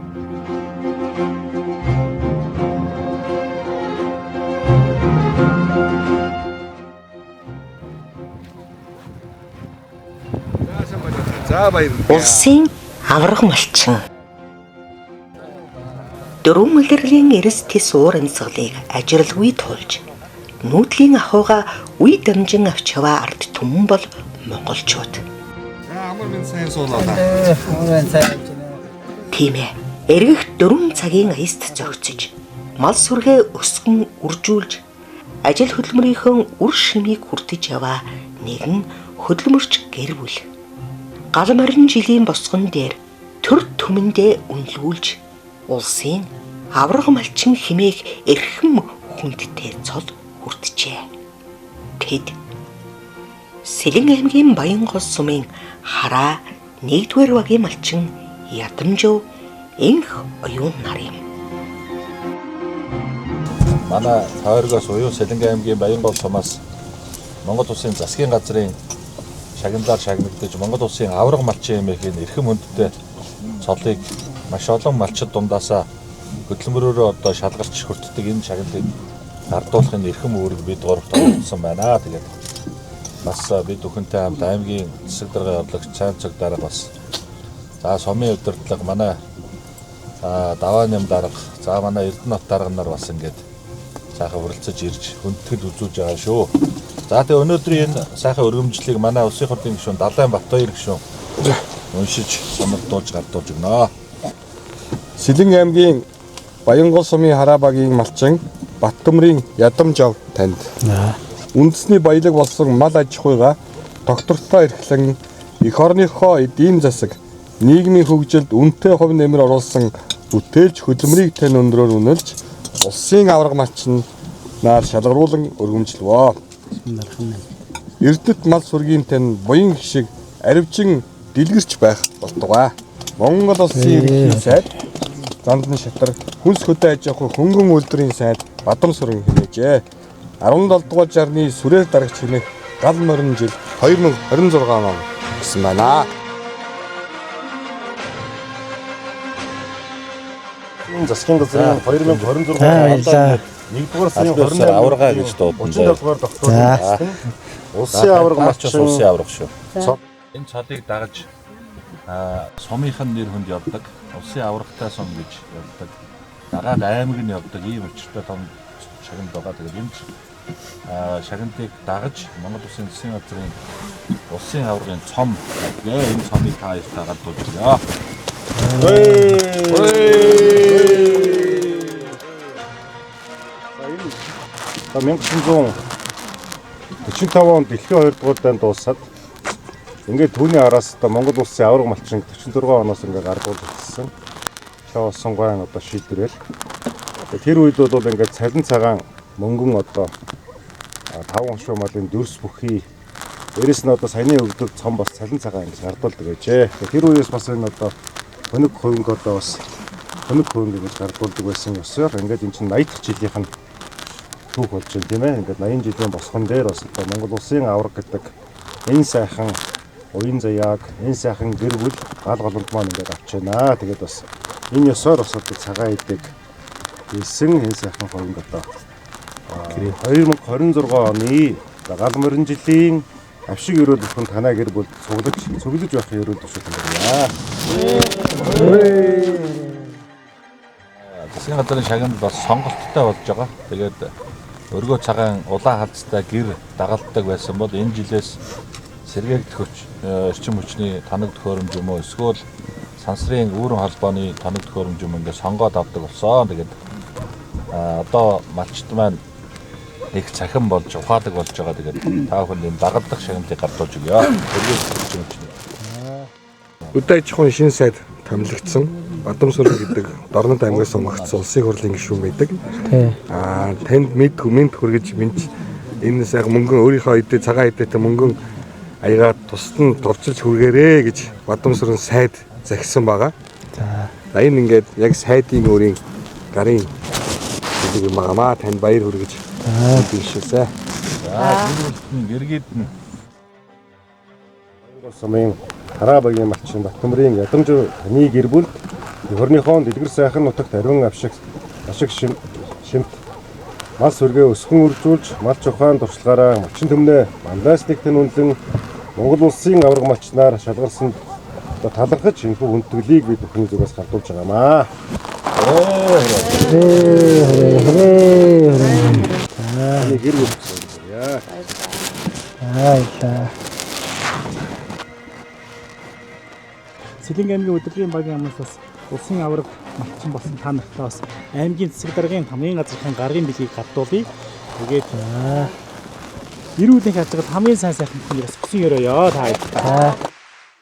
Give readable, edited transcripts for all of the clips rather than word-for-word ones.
За баярлалаа. Улсын аварга малчин. Дөрвөн улирлын эрс тис уур амьсгалыг ажирлгүй туулж нүүдлийн ахуйгаа үе дамжин авч яваа ард түмэн бол монголчууд. За амар минь сайн суулаа. Тийм ээ. Эргэх 4 цагийн аяст зохицож, мал сүргээ өсгөн үржүүлж, ажил хөдөлмөрийнхөө үр шимийг хүртэж яваа нэгэн хөдөлмөрч гэр бүл. Гал морин жилийн босгон дээр төр түмэндээ үнэлгүүлж, улсын аварга малчин хэмээх эрхэм хүндтэй цол хүртжээ. Тэд Сэлэн аймгийн Баянгол сумын Хараа 1-р багийн малчин Ядамжив Энх оюун нар юм. Манай тойргоос уюун Сэлэнгэ аймгийн Баянгол сумаас Монгол Улсын засгийн газрын шагналаар шагнагдаж Монгол Улсын аварга малчин хэмээх эрхэм хүндтэй цолыг маш олон малчид дундаасаа хөдөлмөрөөрөө одоо шалгарч хүртдэг энэ шагналыг гардуулахын эрхэм үүрэг бид гуравт оролцсон байна. Тэгээд бас бид бүхэнтэй хамт аймгийн засаг даргын орлогч Сайн цог дарга бас за сумын удирдлага манай Даваа нэм дарга, за манай Эрдэнэт дарга нар бас ингээд сайхан хүрэлцэж ирж хүндэтгэл үзүүлж байгаа шүү. За тэгээ өнөөдрийн энэ сайхан өргөмжлөлийг манай улсын хурлын гишүүн Далайн Батбаяр гишүүн уншиж сонирдуулж гардуулж өгнө. Сэлэн аймгийн Баянгол сумын Хараа багийн малчин Баттөмрийн Ядамжав танд. Үндэсний баялаг болсон мал аж ахуйгаа тогтвортой эрхлэн эх орныхоо эдийн засаг нийгмийн хөгжилд үнэтэй хувь нэмэр оруулсан бүтээлч хөдөлмөрийг тань өндрөөр үнэлж улсын аварга малчин нар шалгаруулан өргөмжлөвөө. Эрдэт мал сүргийн тань буян хишиг аривчин дэлгэрч байх болтугай. Монгол улсын ерөнхий сайд Зандан шатар хүнс хөдөө аж ахуй хөнгөн үйлдвэрийн сайд Бадамсүрэн хэмээжээ. 17 дугаар жарны сүрээр дарагч хэмээх гал морин жил 2026 он гэсэн байна. Засгийн газрын 2026 оны 1-р сарын 28-нд аварга гэж дуудана. 37 дугаар тогтвортой улсын аварга малчин улсын аварга шүү. Энэ цолыг дагаж сумынх нь нэр хүнд явдаг. Улсын аваргатай сум гэж явдаг. Дагаад аймаг нь явдаг. Ийм учиртай том шагнал байгаа. Тэгээд энэ шагналыг дагаж Монгол Улсын засгийн газрын улсын аваргын цом гэдэг. Энэ цомыг та хоёрт гардуулж өгье. За 1945 онд дэлхийн 2 дугаар дайн дуусаад ингээд түүний араас одоо Монгол Улсын аварга малчин 46 оноос ингээд гардуулж ирсэн. Чавсангайн одоо шийдвэрээр. Тэр үед бол ингээд цалин цагаан мөнгөн одоо 5 хошуу малын дүрс бүхий дээрэс нь одоо саяны өгдөг цом бас цалин цагаан ингэж гардуулдаг байжээ. Тэр үеэс бас энэ одоо хөнөг хөвөнгө одоо бас хөнөг хөвөнгө гэж гардуулдаг байсан ёсоор ингээд энэ чинь 80 дахь жилийнх нь түүх болж байна тийм ээ. Ингээд 80 жилийн босгон дээр бас одоо Монгол Улсын аварга гэдэг энэ сайхан уян заяаг, энэ сайхан гэр бүл гал голомт маань ингээд авч байна. Тэгээд бас энэ ёсоор бас одоо цагаан эдэг хийсэн энэ сайхан хөвөнгө одоо 2026 оны гал морин жилийн авшиг өрөөл бүхэн танай гэр бүлд цуглаж байх өрөөл тушаал байна. Засгийн газрын шагнал бас сонголттой болж байгаа. Тэгээд өргөө цагаан улаан халзтай гэр дагалддаг байсан бол энэ жилээс сэргээгдэх хүч эрчим хүчний тоног төхөөрөмж юм уу эсвэл сансрын үүрэн холбооны тоног төхөөрөмж юм ингээд сонгоод авдаг болсон. Тэгээд одоо малчид маань их цахим болж ухаалаг болж байгаа. Тэгээд та бүхэнд энэ дагалдах шагналыг гардуулж өгье. Сэргээгдэх эрчим хүчний. Өдөө аж ахуйн шин сайд томилогдсон Бадамсүрэн гэдэг Дорнод аймгаас сонгогдсон улсын хурлын гишүүн байдаг. Танд мэд хүргэж минь энэ сайхан мөнгөн өөрийнхөө эдээ цагаан эдээтэй мөнгөн аягаа тусад нь товчилж хүргээрээ гэж Бадамсүрэн сайд захисан байгаа. За энэ ингээд яг сайдын өөрийн гарын гэдэг юм байгаамаа. Танд баяр хүргэж бишээсэ. За гэр бүлд нь гэргээд нь Сумын Хараа багийн малчин Баттөмрийн Ядамжив таны гэр бүлд Хөрнийхөө дэлгэр сайхан нутагт ариун авшиг ашиг шимт мал сүргээ өсгөн үржүүлж мал чухаан туршлагаараа малчин түмнээ манлайс нэгтэн үнэлэн Монгол улсын аварга малчнаар шалгарсан одоо талархаж энэхүү хүндэтгэлийг бид бүхний зүгээс гардуулж байгаамаа. Таны гэр бүл яа. Баярлалаа. Сэлэнгэ аймгийн удирдлагын багийн амнаас бас улсын аварга малчин болсон та нартай бас аймгийн засаг даргын хамгийн газрын гаргын бэлгийг гардуулъя. Тэгээд эрүүл энх хажгаад хамгийн сайн сайхан хүн бас хүсэн өрөөё та баярлалаа.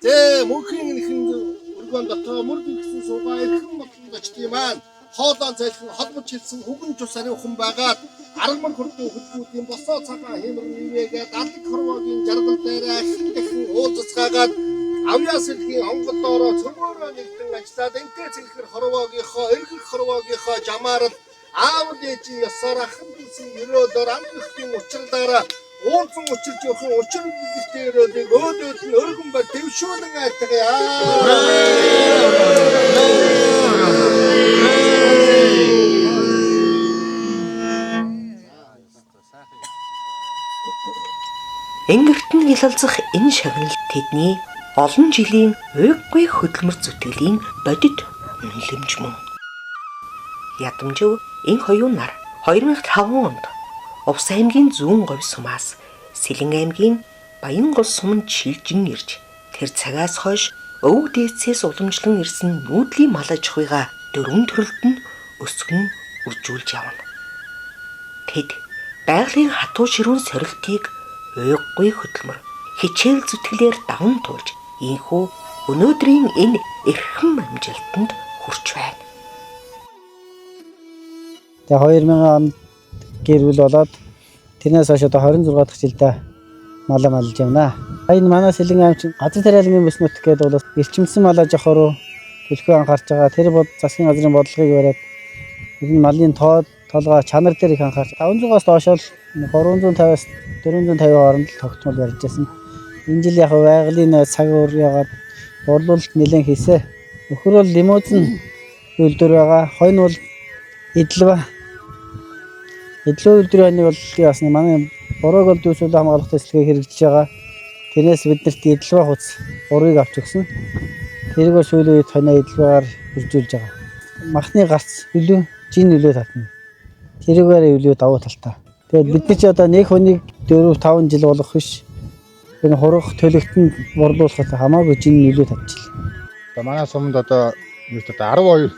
Зэ мөнхийн нэхэн өргөн дотоо мөр бигсэн суугаа эрхэн бодлонд очтын маань хоолоон зайлхан холбож хэлсэн үгэн цус ариухан байгаад аргамар хүрдэн хөдөлгүүдийн босоо цагаан хэмэр нивэгээ далаг хорвоогийн жаргал дээр ахин дахин уулзацгаагаад авьяас сэлхийн онголоороо цөмөөрөө нэгдэн ажиллаад энтэй цэнхэр хорвоогийнхоо эргэх хорвоогийнхоо жамаарал аав ээжийн ёсоор ахан дүүсийн ерөөлөөр ам нөхдийн учралаараа уулзан учирч явахын учир гэдэгтэй ерөөлийг өөдөөд нь өргөн ба дэвшүүлэн айтгая. Энгэртэн хялалзах энэ шагнал тэдний олон жилийн уйггүй хөдөлмөр зүтгэлийн бодит үнэлэмж мөн. Ядамжив энэ хоёрын нар 2005 онд Увс аймгийн Зүүн говь сумаас Сэлэнгэ аймгийн Баянгол суманд шилжин ирж тэр цагаас хойш өвөг дээдсээс уламжлан ирсэн нүүдлийн мал аж ахуйгаа дөрвөн төрөлд нь өсгөн үржүүлж явна. Тэд байгалийн хатуу ширүүн сорилтыг уйггүй хөдөлмөр хичээл зүтгэлээр даван туулж ийнхүү өнөөдрийн энэ эрхэм амжилтанд хүрч байна. Тэгээ 2000 онд гэр бүл болоод тэрнээс хойш одоо 26 дахь жилдээ малаа малж явна. Энэ манай Сэлэнгэ аймаг чинь газар тариалангийн бүс нутг гэдэг бол эрчимсэн мал аж ахуй руу төлхөө анхаарч байгаа. Тэр засгийн газрын бодлогыг бариад ер нь малын толгой чанар дээр их анхаарч 500-аас доош л 350-аас 450 хооронд л тогтмол барьж байсан. Энэ жил яг байгалийн цаг үр ягаад борлуулалт нэлээд хийсэ. Нөхөр бол лимузин үйлдвэр байгаа. Хойно бол эдлва. Эдлөө үйлдвэрийн хойныг бол яасны манай борог бол дүүсүүл хамгаалах төслийг хэрэгжиж байгаа. Тэрнээс биднэрт эдлва хуц 3-ыг авч өгсөн. Тэрийг сүүлийн үед хойноо эдлваар үржүүлж байгаа. Махны гарц өлөө, жин өлөө татна. Тэрүүгээр өлөө давуу талтай. Тэгээд бид нар чи одоо нэг хүнийг 4 5 жил болох биш. Энэ хурах төлөгтөнд борлуулахад хамаагүй жин өлөө татчихлаа. Одоо манай суманд одоо нийт одоо 12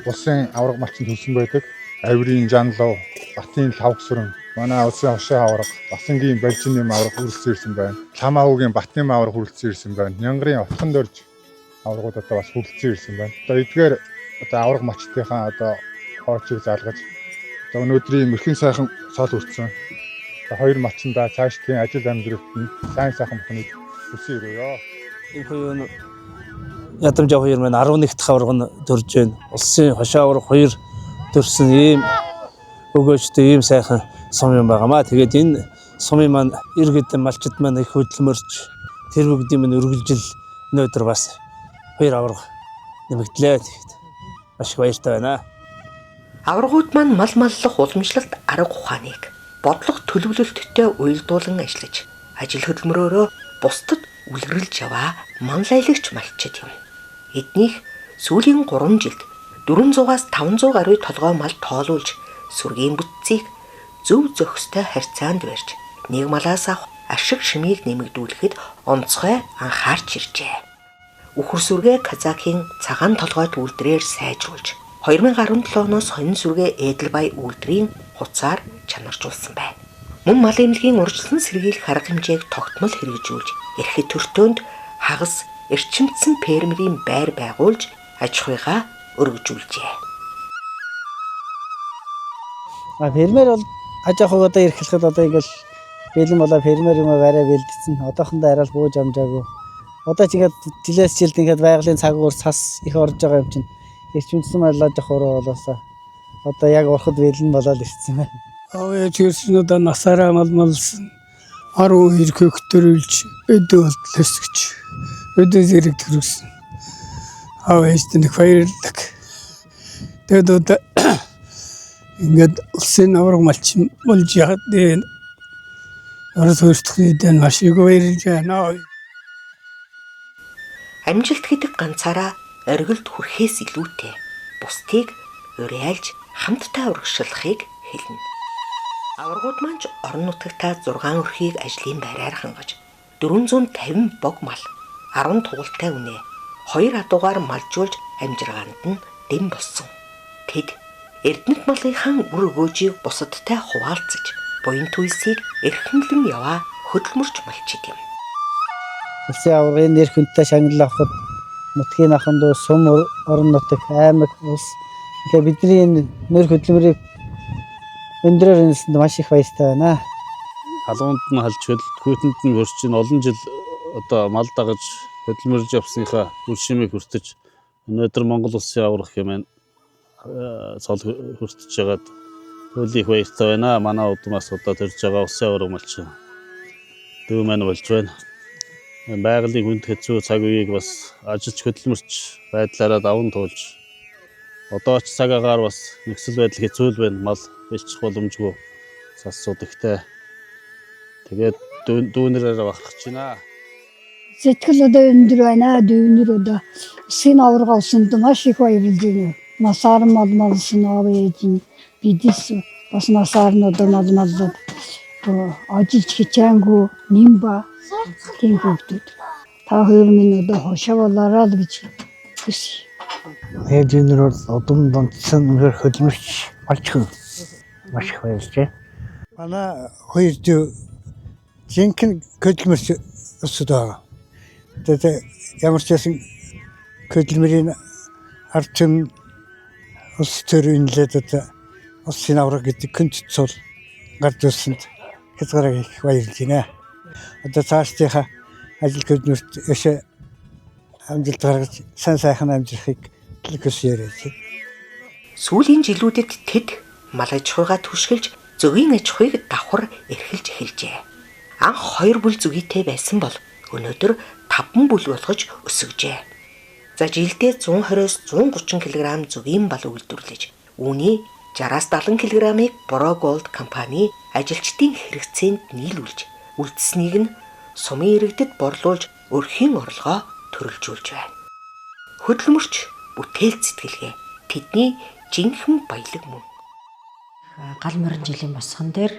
улсын аварга малчин төлсөн байдаг. Авирын Жанлав, Батын Лавгсүрэн, манай улсын хошоо аварга, Басангийн Балжинэм аварга хүрэлцэн ирсэн байна. Ламаагийн Батнэм аварга хүрэлцэн ирсэн байна. Нянгарын Отхон дорж аваргууд одоо бас хүрэлцэн ирсэн байна. Одоо эдгээр одоо аварга малчдынхаа одоо хоочийг залгаж одоо өнөөдрийн мөрхийн сайхан цол хүртсэн. Одоо хоёр малчиндаа цаашдын ажил амьдралд нь сайн сайхан бүхнийг хүсэн өрөөё. Энэ хоёр ядамж хоёр маань 11 дахь аварга нь төрж байна. Улсын хошоо аварга 2 төрсөн ийм өгөөжтэй ийм сайхан сум юм байгаамаа. Тэгээд энэ сумын маань иргэд малчид маань их хөдөлмөрч тэр бүгдийн минь үргэлжил өнөөдөр бас хоёр аварга нэмэгдлээ. Тэгээд маш их баяртай байна. Аваргууд маань мал маллах уламжлалт арга ухааныг бодлого төлөвлөлттэй уялдуулан ажиллаж ажил хөдөлмөрөөрөө бусдад үлгэрлж яваа манлайлагч малчид юм. Эднийх сүүлийн 3 жилд 400-аас 500 гаруй толгой мал тоолуулж сүргийн бүтцийг зөв зохистой харьцаанд барьж нэг малаас авах ашиг шимийг нэмэгдүүлэхэд онцгой анхаарч иржээ. Үхэр сүргээ Казахын цагаан толгойт үйлдвэрээр сайжруулж 2017 оноос хонин сүргээ Эдлбай үйлдвэрийн хуцаар чанаржуулсан байна. Мөн мал эмнэлгийн урьдчилан сэргийлэх арга хэмжээг тогтмол хэрэгжүүлж эрхэд төртөөнд хагас эрчимдсэн фермерийн байр байгуулж аж ахуйгаа өргөжүүлжээ. Фермер бол аж ахуйг одоо эрхлэхэд одоо ингээл бэлэн болоо фермер юм барай бэлдсэн. Одоохондоо арай л бууж амжаагүй. Одоо ч ингээд жилээс жилд ингээд байгалийн цаг үр цас их орж байгаа юм чинь эрчимдсэн мал аж ахуй руу болоосаа одоо яг урахад бэлэн болоод ирсэн байна. Аав ээж ирсэн одоо насаараа малмалсан 12 хөх төрүүлж өдөө болтол өсгөж өдөө зэрэг төрүүлсэн. Аав ээжтэй нэг баярлалаа. Тэгээд одоо ингээд улсын аварга малчин болж яхад орос хөртөх үед маш их баярлж байна. Амжилт гэдэг ганцаараа оргилд хүрэхээс илүүтэй бусдыг уриалж хамтдаа урагшлахыг хэлнэ. Аваргууд маань ч орон нутагтаа 6 өрхийг ажлын байраар хангаж 450 бог мал, 10 тугалтай үнэ, 2 адуугаар малжуулж амжиргаанд нь дэм болсон. Тэд Эрдэнэт малынхаа үр өгөөжийг бусадтай хуваалцаж, буян туйлсыг эрхэмлэн яваа хөдөлмөрч малчид юм. Улсын аваргын нэр хүндтэй шагнал авахад нутгийн ахын дүү сум орон нутаг, аймаг, улс тэгэхээр бидний энэ нэр хөдөлмөрийг өндрөөр үнэлсэнд маш их баяртай байна. Халуунд нь халж хүйтэнд нь хөрч чинь олон жил одоо мал дагаж хөдөлмөрлж явсныхаа үр шимийг хүртэж өнөөдөр Монгол улсын аварга хэмээн цол хүртэж байгаад туйлын их баяртай байна. Манай удмаас одоо төрж байгаа улсын аварга малчин дүү маань болж байна. Байгалийн хүнд хэцүү цаг үеийг бас ажиллаж хөдөлмөрч байдлаараа даван туулж одоо ч цаг агаар бас нөхцөл байдал хэцүү л байна. Мал бэлчих боломжгүй сассууд ихтэй. Тэгээд дүүнэрээр бахархаж байна. Сэтгэл одоо өндөр байна. Дүүнер одоо улсын аварга авсанд маш их баярлж байна. Насаар мал малсан аав ээж нь бидээс бас насаар нь одоо мал маллаад ажиллаж хичээнгүй нимба тийм хүүхдүүд. Та хоёр минь одоо хошоо болоорой л гэж хүсье. Дүүнер бол удам донтсон үнэхээр хөдөлмөрч малчхан маш их баярлж байна. Манай хоёр дүү жинхэнэ хөдөлмөрч улсад байгаа. Тэгээд ямар ч байсан хөдөлмөрийн ард түмэн улс төр үнэлээд одоо улсын аварга гэдэг хүнд цол гарч ирсэнд хязгаараа их баярлж байна. Одоо цаашдынхаа ажил хөдөлмөрт өшөө амжилт гаргаж сайн сайхан амьдрахыг хүсье яриач. Сүүлийн жилүүдэд тэд мал аж ахуйгаа түшгэлж зөгийн аж ахуйг давхар эрхэлж эхэлжээ. Анх 2 бүл зөгийтэй байсан бол өнөөдөр 5 бүл болгож өсгөжээ. За жилдээ 120-оос 130 кг зөгийн бал үйлдвэрлэж, үүний 60-аас 70 кг-ыг Boro Gold компани ажилчдын хэрэгцээнд нийлүүлж, үлдсэнийг нь сумын иргэдэд борлуулж өрхийн орлогоо төрөлжүүлж байна. Хөдөлмөрч бүтээл сэтгэлгээ тэдний жинхэнэ баялаг мөн. Гал морин жилийн босгон дээр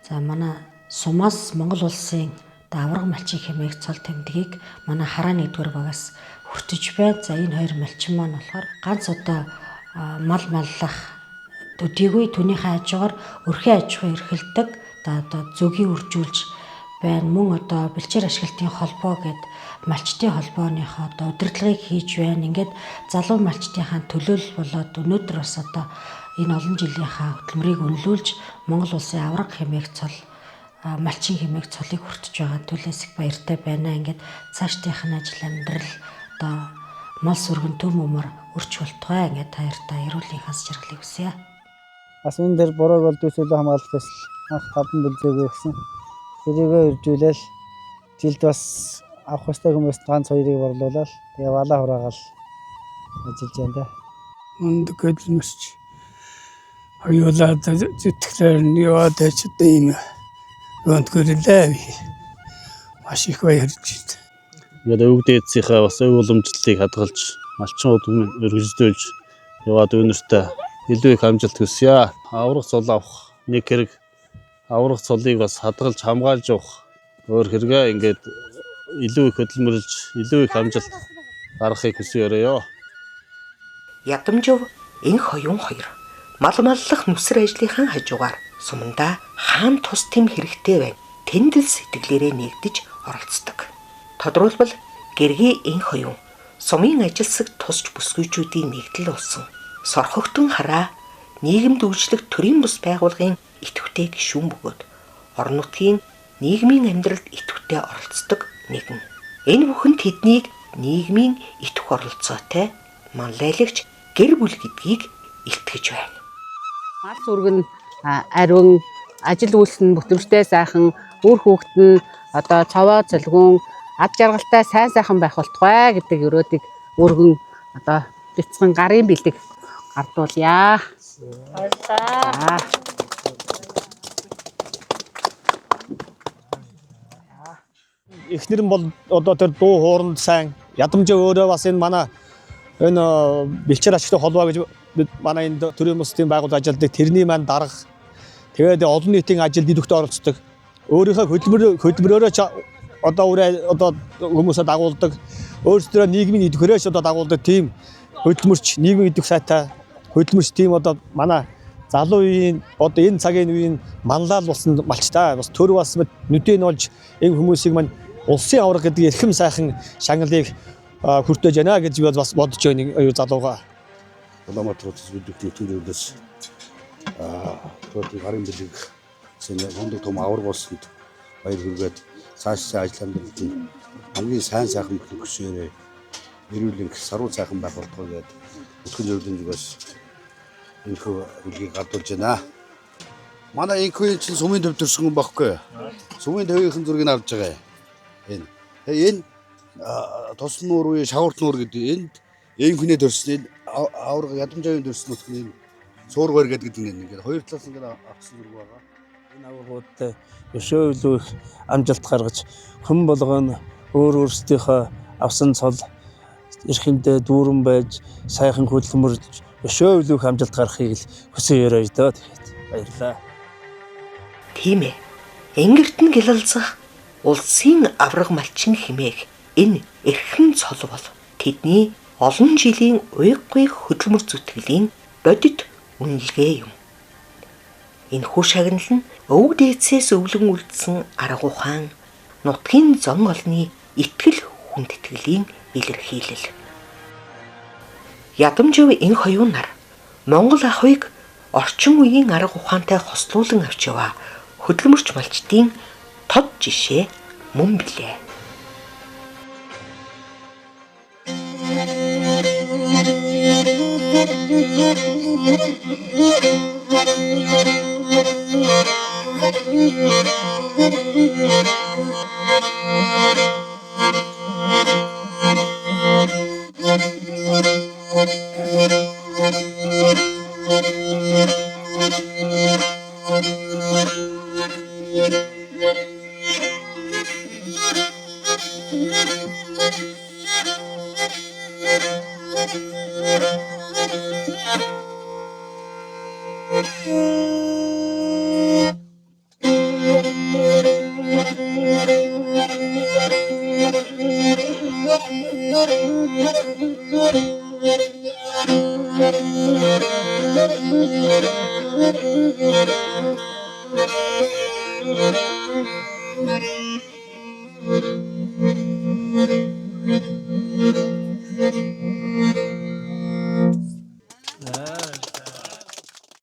за манай сумаас Монгол улсын аварга малчин хэмээх цол тэмдгийг манай хараа 1-р багаас хүртэж байна. За энэ хоёр малчин маань болохоор ганц одоо мал маллах төдийгүй түүнийхээ хажуугаар өрхийн аж ахуй эрхэлдэг одоо зөгийн үржүүлж байна. Мөн одоо бэлчээр ашиглалтын холбоо гэд малчдын холбооныхоо одоо удирдлагыг хийж байна. Ингээд залуу малчдынхаа төлөөлөл болоод өнөөдөр бас одоо энэ олон жилийнхаа хөдөлмөрийг үнэлүүлж Монгол улсын аварга хэмээх цол малчин хэмээх цолыг хүртэж байгаа төлөөс их баяртай байна. Ингээд цаашдынх нь ажил амьдрал одоо мал сүргэн төм өмөр өрч болтугай. Ингээд та хоёртаа эрүүл хас жаргалыг хүсье. Бас энэ дээр Бурууг бол дүүсүүлэн хамгаалах төсөл анх 5 бүл зөөгөө гэсэн. Тэрийгээ үржүүлээл жилд бас авах ёстой хүмүүст ганц хоёрыг борлуулаад тэгээ балаа хураагаал ажиллаж байна да. Мундаг хөдөлмөрч хоёулаа зүтгэлээр нь яваад байж одоо ийм юунд гэрлээ. Маш их баярлж байна. Ингээд өвөг дээдсийнхээ бас өв уламжлалыг хадгалж малчин удам өргөжлүүлж яваад үүнэртэй илүү их амжилт хүсье. Аврах цол авах нэг хэрэг, аврах цолыг бас хадгалж хамгаалж явах өөр хэрэгээ ингээд илүү их хөдөлмөрлж илүү их амжилт гаргахыг хүсье өрөөё. Ядамжив энх оюун хоёр мал маллах нүсэр ажлынхаа хажуугаар сумандаа хаан тус тэм хэрэгтэй байна. Тэндэл сэтгэлээрээ нэгдэж оролцдог. Тодруулбал гэргий энх оюун сумын ажилсаг тусч бүсгүйчүүдийн нэгдэл болсон. Сорхогтон хараа нийгэмд үйлчлэх төрийн бус байгууллагын идэвхтэй гишүүн бөгөөд орон нутгийн нийгмийн амьдралд идэвхтэй оролцдог нэгэн. Энэ бүхэн тэднийг нийгмийн идэвх оролцоотой манлайлагч гэр бүл гэдгийг илтгэж байна. Мал сүргэн ариун ажил үйлс нь бүтэмжтэй сайхан үр хүүхэд нь одоо цовоо цолгон ад жаргалтай сайн сайхан байх болтугай гэдэг өрөөдийг өргөн Одоо бяцхан гарын бэлэг гардуулъя. Баярлалаа. Эхнэр нь бол одоо тэр дуу хооронд сайн ядамжаа өөрөө бас энэ манай энэ бэлчээр ашигтай холбоо гэж бид манай энэ төрийн бусдын байгууллага ажилладаг тэрний маань дарга. Тэгээд олон нийтийн ажилд идэвхтэй оролцдог. Өөрийнхөө хөдөлмөрөөрөө ч одоо үрээ одоо хүмүүсээ дагуулдаг. Өөрсдөө нийгмийн идэвхээрээ ч одоо дагуулдаг тийм хөдөлмөрч, нийгмийн идэвх сайтай хөдөлмөрч тийм одоо манай залуу үеийн одоо энэ цагийн үеийн манлаал болсон малчтай. Бас төр бас нүдэн олж энэ хүмүүсийг маань улсын аварга гэдэг эрхэм сайхан шагналыг хүртэж байна гэж би бас бодож байна залууга. Улаанбаатар хотоос бид төлөөлөөс төр гарын бэлэг хундаг том аварга болсонд баяр хүргээд цаашдаа ажил амьдралд нь хамгийн сайн сайхан бүхнэсээрээ эрүүл энх саруу сайхан байх болтгоо гээд өтгөн зөвлөлийн зүгээс энэхүү бэлгийг гардуулж байна. Манай энэхүү чинь сумын төв төрсөн хүн багхгүй. Сумын төвийнхэн зургийг авч байгаа. Энэ. Тэгээ энэ тус нуур үе шаварт нуур гэдэг энд энхүнээ төрсөн энэ аварга ядамжаавын төрсөн нутг нь суургаар гэдэг нь ингээд хоёр талаас ингээд авсан зураг байгаа. Энэ аваргуудтай өшөө илүү их амжилт гаргаж хүн болгоно өөр өөрсдийнхөө авсан цол эрхэндээ дүүрэн байж сайхан хөдөлмөрлж өшөө илүү их амжилт гаргахыг л хүсэн өрөөж дөө. Тэгээд баярлалаа. Тийм ээ. Энгэрт нь гялалзах улсын аварга малчин хэмээх энэ эрхэм цол бол тэдний олон жилийн уйггүй хөдөлмөр зүтгэлийн бодит үнэлгээ юм. Энэхүү шагнал нь өвөг дээдсээс өвлөн үлдсэн арга ухаан, нутгийн зон олны итгэл хүндэтгэлийн илэрхийлэл. Ядамжив энэ хоёрын нар Монгол ахуйг орчин үеийн арга ухаантай хослуулан авч яваа хөдөлмөрч малчдын тод жишээ мөн билээ.